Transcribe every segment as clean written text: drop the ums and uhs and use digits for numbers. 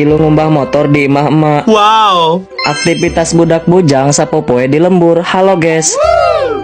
Ilu ngumbah motor di imah emak. Wow. Aktivitas budak bujang sapopoe di lembur. Halo, guys.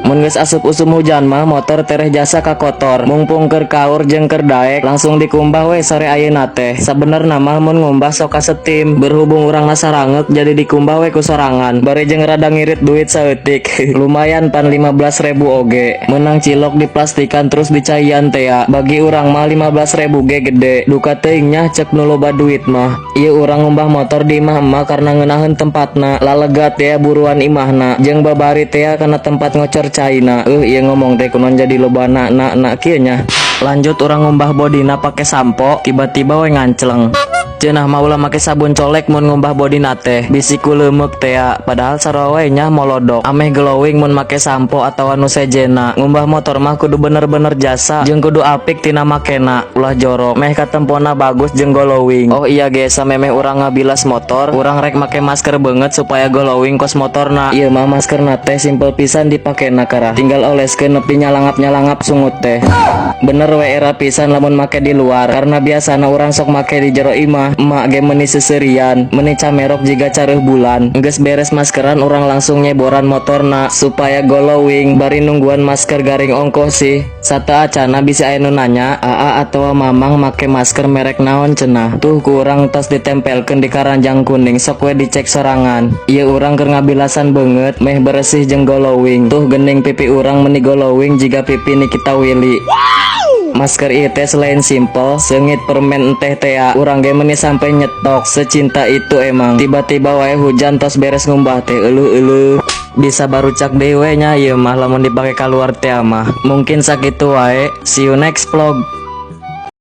Mun geus asup usum hujan mah motor tereh jasa kakotor. Mungpung keur kaur jeung keur daek, langsung dikumbah we sore ayeuna teh. Sabenerna mah mun ngumbah sok kasetim. Berhubung urang sarangeuk, jadi dikumbah we ku sorangan. Bari jeung rada ngirit duit saeutik. Lumayan pan, 15.000 oge. Menang cilok diplastikan terus dicaian teh ya. Bagi urang mah 15.000 ge gede. Duka teuing nya cek nu loba duit mah. Ieu urang ngumbah motor di imah emak karena ngeunaheun tempatna. Lalegat ya buruan imahna. Jeung babari teh kana tempat ngocor caina. Ieu ngomong teh kunaon jadi loba na na na kieu nya. Lanjut urang ngumbah bodina pake sampo, tiba-tiba we ngancleng. Cenah mah ulah make sabun colek mun ngumbah bodina teh, bisi ku leumeuk teh ya. Padahal sarua we nya, molodok. Ameh glowing mun make sampo atawa nu sejena. Ngumbah motor mah kudu bener-bener jasa jeung kudu apik tina makena, ulah jorok. Meh katempona bagus jeung glowing. Oh iya guys, samemeh urang ngabilas motor, urang rek make masker beungeut supaya glowing kos motorna. Ieu mah maskerna teh simple pisan dipakena karah. Tinggal oleskeun nepi nyalangap-nyalangap sungut teh. Bener we, era pisan lamun make di luar, karena biasana urang sok make di jero imah. Emak ge meni seserian, meni camerok jiga careuh bulan. Geus beres maskeran, urang langsung nyeboran motorna supaya glowing, bari nungguan masker garing ongkoh sih. Sateuacana bisi aya nu nanya, "Aa atawa Mamang make masker merek naon?" cenah. Tuh, ku urang tos ditempelkeun di karanjang kuning, sok we dicek sorangan. Ieu urang keur ngabilasan beungeut meh beresih jeung glowing. Tuh geuning, pipi urang meni glowing jiga pipi Nikita Willy. Masker ieu teh selain simple, seungit permen enteh tea. Urang ge meni sampai nyetok, secinta itu emang. Tiba-tiba wae hujan tos beres ngumbah teh, euleuh euleuh. Bisa barucak deui we nya ieu mah lamun dipake kaluar teh mah. Mungkin sakitu wae. See you next vlog.